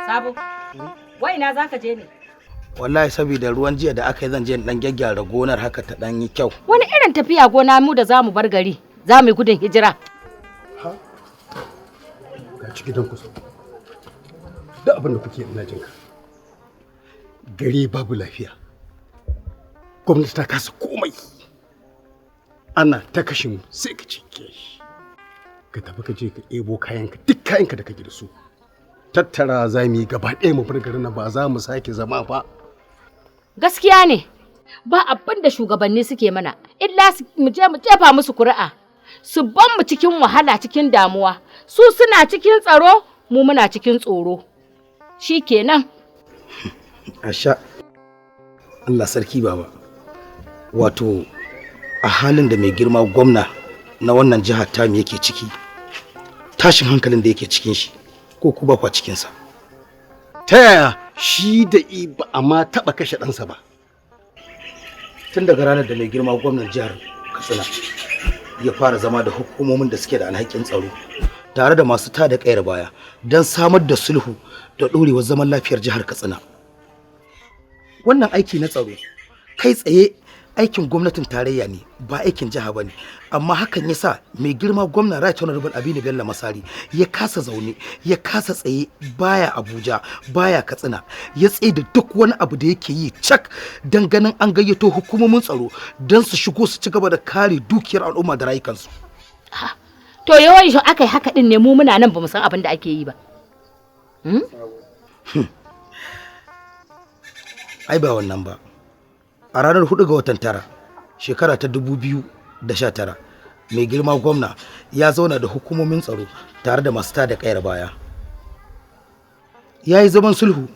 Sabo, wai ina za ka je ne? Wallahi saboda ruwan jiya da aka yi, zan je in dan gyaggyara gonar haka ta dan yi kyau. Wani irin tafiya gona mu da za mu bar gari, za mu yi gudun hijira? Ga ci gidan kusa. Duk abin da kuke ina jinka. Gari babu lafiya. Gwamnati ta kasa komai. Ana ta kashe mu sai ka ce shi. Ka tafi ka je ka ɗebo kayanka, duk kayanka da kake da su. Tattara za mu yi gaba ɗaya mu bar garin nan, ba za mu sake zama ba. Gaskiya ne, ba abin da shugabanni suke mana, illa mu je mu jefa musu kuri'a. Su ban mu cikin wahala, cikin damuwa. Su suna cikin tsaro, mu muna cikin tsoro. Shi kenan. Asha, Allah sarki baba. Wato a halin da mai girma gwamna na wannan jihar tamu yake ciki, tashin hankalin da yake cikin shi, ko ku ba kwa cikinsa? Ta yaya shi da i ba a ma taɓa kashe ɗansa ba? Tun daga ranar da mai girma gwamnan jihar Katsina ya fara zama da hukumomin da suke da alhakin tsaro tare da masu tada kayar baya don samar da sulhu da ɗorewar zaman lafiyar jihar Katsina. Wannan aiki na tsaro kai tsaye aikin gwamnatin tarayya ne, ba aikin jiha ba ne, amma hakan ya sa mai girma gwamna Right Honorable Aminu Bello Masari ya kasa zaune ya kasa tsaye, baya Abuja baya Katsina, ya tsaye da duk wani abu da yake yi cak don ganin an gayyato hukumomin tsaro don su shigo su ci gaba da kare dukiyar al'umma da rayukansu. To yawan shi aka yi haka din ne, mu muna nan ba mu san abin da ake yi ba? Ai ba wannan ba. A ranar 4 ga watan tara shekara ta 2019, mai girma gwamna ya zauna da hukumomin tsaro tare da masu tada kayar baya. Ya yi zaman sulhu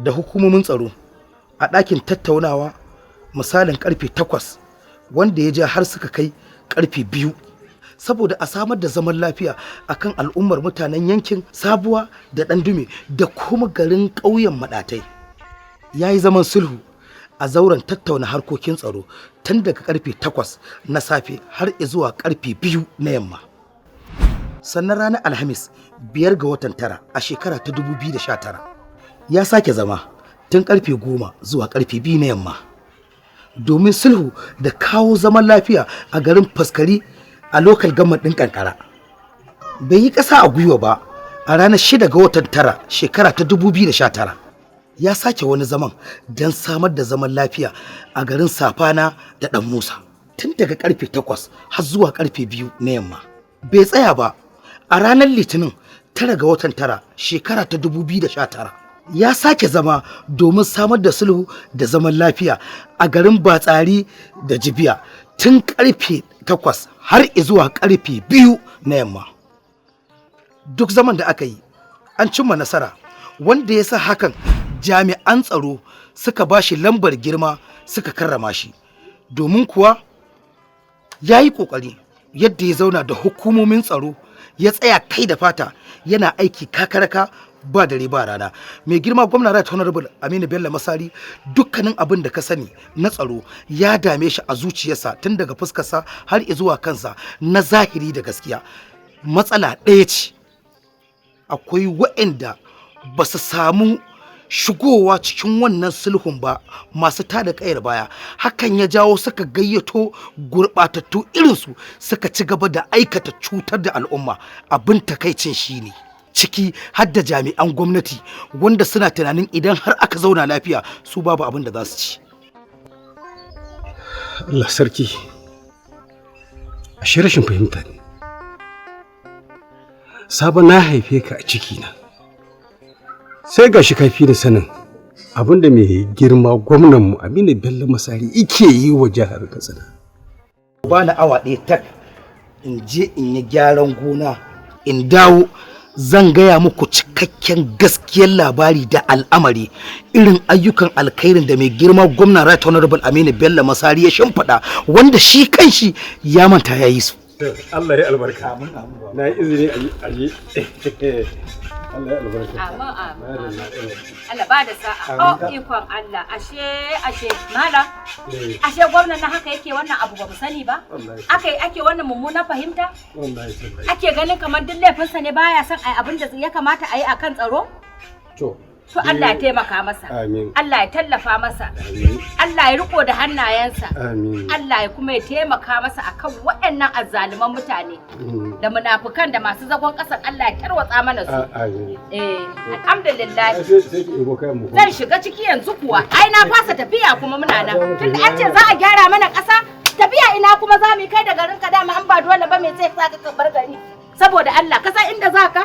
da hukumomin tsaro a ɗakin tattaunawa misalin karfe 8, wanda ya ja har suka kai karfe 2, saboda a samar da zaman lafiya akan al'ummar mutanen yankin Sabuwa da Ɗandume da kuma garin ƙauyen Maɗatai. Ya yi zaman sulhu a zauren tattauna harkokin tsaro tun daga karfe 8 na safe har zuwa karfe 2 na yamma. Sannan ranar Alhamis 5 ga watan tara a shekara ta 2019 ya sake zama tun karfe 10 zuwa karfe 2 na yamma domin sulhu da kawo zaman lafiya a garin Faskari a local government ɗin Kankara. Bai yi ƙasa a gwiwa ba, a ranar 6 ga watan tara shekara ta 2019 ya sake wani zaman don samar da zaman lafiya a garin Safana da Ɗan Musa tun daga karfe 8 har zuwa karfe 2 na yamma. Bai tsaya ba, a ranar Litinin 9 ga watan tara shekara ta 2019 ya sake zama domin samar da sulhu da zaman lafiya a garin Batsari da Jibiya tun karfe 8 har zuwa karfe 2 na yamma. Duk zaman da aka yi an cimma nasara, wanda ya sa hakan jami'an tsaro suka ba shi lambar girma suka karrama shi, domin kuwa ya yi ƙoƙari yadda ya zauna da hukumomin tsaro, ya tsaya kai da fata yana aiki kakaraka ba dare ba rana. Mai girma gwamna Right Honorable Aminu Bello Masari, dukkanin abin da ka sani na tsaro ya dame shi a zuciyarsa, tun daga fuskarsa har zuwa kansa na zahiri da gaskiya. Matsala ɗaya ce, akwai waɗanda ba su samu shigowa cikin wannan sulhun ba, masu tada kayar baya. Hakan ya jawo suka gayyato gurɓatattu irinsu suka ci gaba da aikata cutar da al'umma. Abin takaicin shine ciki har da jami'an gwamnati wanda suna tunanin idan har aka zauna lafiya su babu abin da za su ci. Allah sarki. Ashe rashin fahimta ne. Sabo, na haife ka a cikina. Sai ga shi kafi da sanin abinda mai girma gwamnanmu Aminu Bello Masari ike yi wa jihar Katsina. Ba na awa ɗaya tak in je in yi gyaran gona in dawo, zan gaya muku cikakken gaskiyar labari da al'amari, irin ayyukan alkhairin da mai girma gwamna Right Honorable Aminu Bello Masari ya shimfiɗa, wanda shi kanshi ya manta ya yi su. Allah ya albarka. Na yi izini a yi. Allah ya albarka. Amin, amin. Allah ba da sa'a. Oh, ikon Allah. Ashe, ashe, malam. Ashe gwamnan na haka yake wannan abu ba mu sani ba? Aka ake wannan mummunan fahimta? Wallahi tallahi. Ake ganin kamar duk laifinsa ne, baya son ai abin da ya kamata a yi akan tsaro? To. To Allah ya taimaka masa. Amin. Allah ya tallafa masa. Amin. Allah ya riko da hannayensa. Amin. Allah ya kuma ya taimaka masa akan waɗannan azzaluman mutane da munafukan da masu zagon ƙasan, Allah ya tarwatsa mana su. Amin. Eh, alhamdulillah. Ai, sai ki ebo kayan mu ko? Zan shiga ciki yanzu kuwa. Ai na fasa tafiya kuma muna nan. Tunda an ce za a gyara mana ƙasa, tafiya ina kuma za mu yi? Kai da garin ka dama an ba dole ba, me zai sa ka bar gari? Saboda Allah, ka san inda za ka?